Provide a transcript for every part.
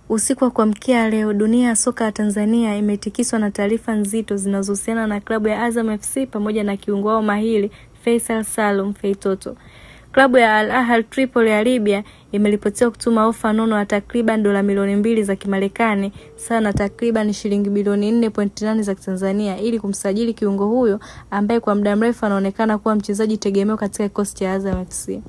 Usiku wa kuamkia leo, dunia ya soka ya Tanzania imetikiswa na taarifa nzito zinazohusiana na klabu ya Azam FC pamoja na kiungo wao mahiri Feisal Salum Feitoto. Klabu ya Al Ahly Tripoli ya Libya imeripotiwa kutuma ofa nono ya takriban dola milioni 2 za Kimarekani, sawa na takriban shilingi bilioni 4.8 za Tanzania, ili kumsajili kiungo huyo ambaye kwa muda mrefu anaonekana kuwa mchezaji tegemeo katika kikosi cha Azam FC.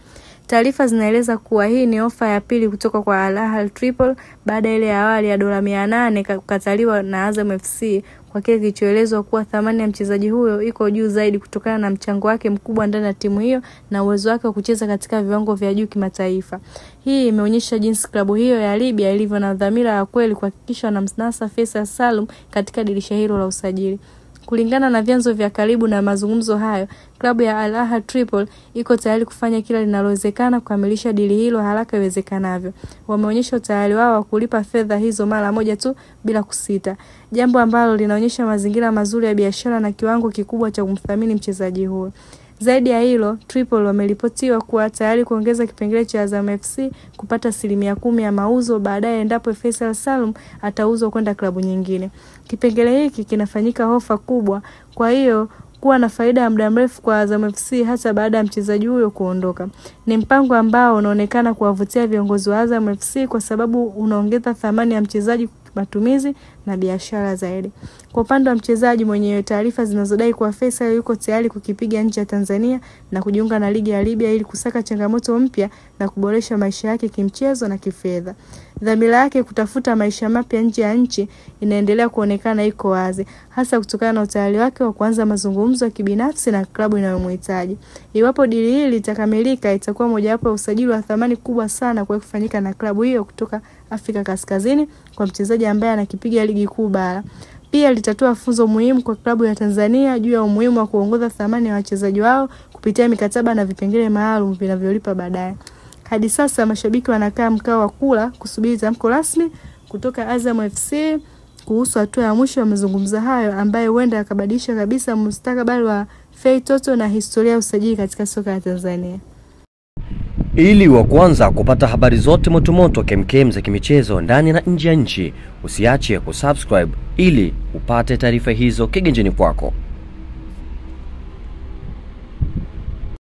Taarifa zinaeleza kuwa hii ni ofa ya pili kutoka kwa Al Ahly Tripoli baada ile ya awali ya dola 800 kukataliwa na Azam FC kwa kile kilichoelezwa kuwa thamani ya mchezaji huyo iko juu zaidi kutokana na mchango wake mkubwa ndani ya timu hiyo na uwezo wake wa kucheza katika viwango vya juu kimataifa. Hii imeonyesha jinsi klabu hiyo ya Libya ilivyo na dhamira ya kweli kuhakikisha wanamnasa Feisal Salum katika dirisha hilo la usajili. Kulingana na vyanzo vya karibu na mazungumzo hayo, klabu ya Al Ahly Tripoli iko tayari kufanya kila linalowezekana kukamilisha dili hilo haraka iwezekanavyo. Wameonyesha utayari wao wa kulipa fedha hizo mara moja tu bila kusita, jambo ambalo linaonyesha mazingira mazuri ya biashara na kiwango kikubwa cha kumthamini mchezaji huyo. Zaidi ya hilo, Tripoli wameripotiwa kuwa tayari kuongeza kipengele cha Azam FC kupata 10% ya mauzo baadaye endapo Feisal Salum atauzwa kwenda klabu nyingine. Kipengele hiki kinafanyika hofa kubwa, kwa hiyo kuwa na faida ya muda mrefu kwa Azam FC hata baada ya mchezaji huyo kuondoka. Ni mpango ambao unaonekana kuwavutia viongozi wa Azam FC kwa sababu unaongeza thamani ya mchezaji, matumizi na biashara zaidi. Kwa upande wa mchezaji mwenyewe, taarifa zinazodai kuwa Feisal yuko tayari kukipiga nje ya Tanzania na kujiunga na ligi ya Libya ili kusaka changamoto mpya na kuboresha maisha yake kimchezo na kifedha. Dhamira yake kutafuta maisha mapya nje ya nchi inaendelea kuonekana iko wazi, hasa kutokana na utayari wake wa kuanza mazungumzo ya kibinafsi na klabu inayomhitaji. Iwapo dili hili litakamilika, itakuwa mojawapo ya usajili wa thamani kubwa sana kwa kufanyika na klabu hiyo kutoka Afrika Kaskazini kwa mchezaji ambaye anakipiga ligi kuu bara. Pia litatoa funzo muhimu kwa klabu ya Tanzania juu ya umuhimu wa kuongoza thamani ya wachezaji wao kupitia mikataba na vipengele maalum vinavyolipa baadaye. Hadi sasa mashabiki wanakaa mkao wa kula kusubiri tamko rasmi kutoka Azam FC kuhusu hatua ya mwisho ya mazungumzo hayo ambayo huenda yakabadilisha kabisa mustakabali wa Feitoto na historia ya usajili katika soka la Tanzania. Ili wa kwanza kupata habari zote motomoto kemkem za kimichezo ndani na nje ya nchi, usiache kusubscribe ili upate taarifa hizo kiganjani kwako.